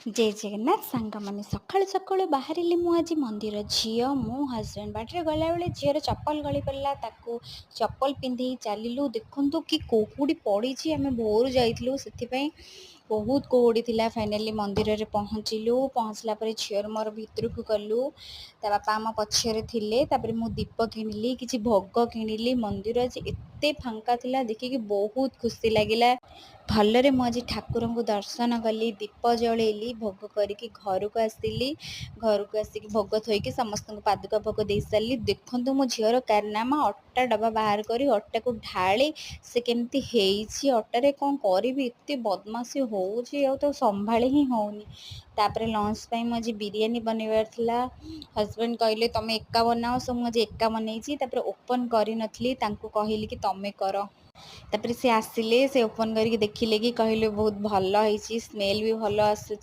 ଜୟ ଜଗନ୍ନାଥ ସାଙ୍ଗମାନେ। ସକାଳୁ ସକାଳୁ ବାହାରିଲି ମୁଁ ଆଜି ମନ୍ଦିର। ଝିଅ, ମୁଁ, ହଜବେଣ୍ଡ। ବାଟରେ ଗଲାବେଳେ ଝିଅର ଚପଲ ଗଳି ପଡ଼ିଲା। ତାକୁ ଚପଲ ପିନ୍ଧେଇ ଚାଲିଲୁ। ଦେଖନ୍ତୁ କି କୁହୁଡ଼ି ପଡ଼ିଛି। ଆମେ ଭୋରୁ ଯାଇଥିଲୁ, ସେଥିପାଇଁ ବହୁତ କୁହୁଡ଼ି ଥିଲା। ଫାଇନାଲି ମନ୍ଦିରରେ ପହଞ୍ଚିଲୁ। ପହଞ୍ଚିଲା ପରେ ଝିଅର ମୋର ଭିତରକୁ ଗଲୁ। ତା ବାପା ଆମ ପଛରେ ଥିଲେ। ତାପରେ ମୁଁ ଦୀପ କିଣିଲି, କିଛି ଭୋଗ କିଣିଲି। ମନ୍ଦିର ଆଜି ଏତେ ଫାଙ୍କା ଥିଲା, ଦେଖିକି ବହୁତ ଖୁସି ଲାଗିଲା। ଭଲରେ ମୁଁ ଆଜି ଠାକୁରଙ୍କୁ ଦର୍ଶନ କଲି, ଦୀପ ଜଳେଇଲି, ଭୋଗ କରିକି ଘରକୁ ଆସିଲି। ଘରକୁ ଆସିକି ଭୋଗ ଥୋଇକି ସମସ୍ତଙ୍କୁ ପାଦୁକା ଭୋଗ ଦେଇସାରିଲି। ଦେଖନ୍ତୁ ମୋ ଝିଅର କାରନାମା। ଅଟା ଡବା ବାହାର କରି ଅଟାକୁ ଢାଳି ସେ କେମିତି ହେଇଛି ଅଟାରେ। କ'ଣ କରିବି, ଏତେ ବଦମାସି ହେଉଛି ଆଉ ତାକୁ ସମ୍ଭାଳି ହିଁ ହେଉନି। ତାପରେ ଲଞ୍ଚ ପାଇଁ ମୁଁ ଆଜି ବିରିୟାନୀ ବନେଇବାର ଥିଲା। ହଜବେଣ୍ଡ କହିଲେ, "ତମେ ଏକା ବନାଅ।" ସୋ ମୁଁ ଆଜି ଏକା ବନେଇଛି। ତାପରେ ଓପନ୍ କରିନଥିଲି, ତାଙ୍କୁ କହିଲି କି ତମେ କର। ତାପରେ ସେ ଆସିଲେ, ସେ ଓପନ୍ କରିକି ଦେଖିଲେ କି କହିଲେ, ବହୁତ ଭଲ ହେଇଛି, ସ୍ମେଲ୍ ବି ଭଲ ଆସୁଛି।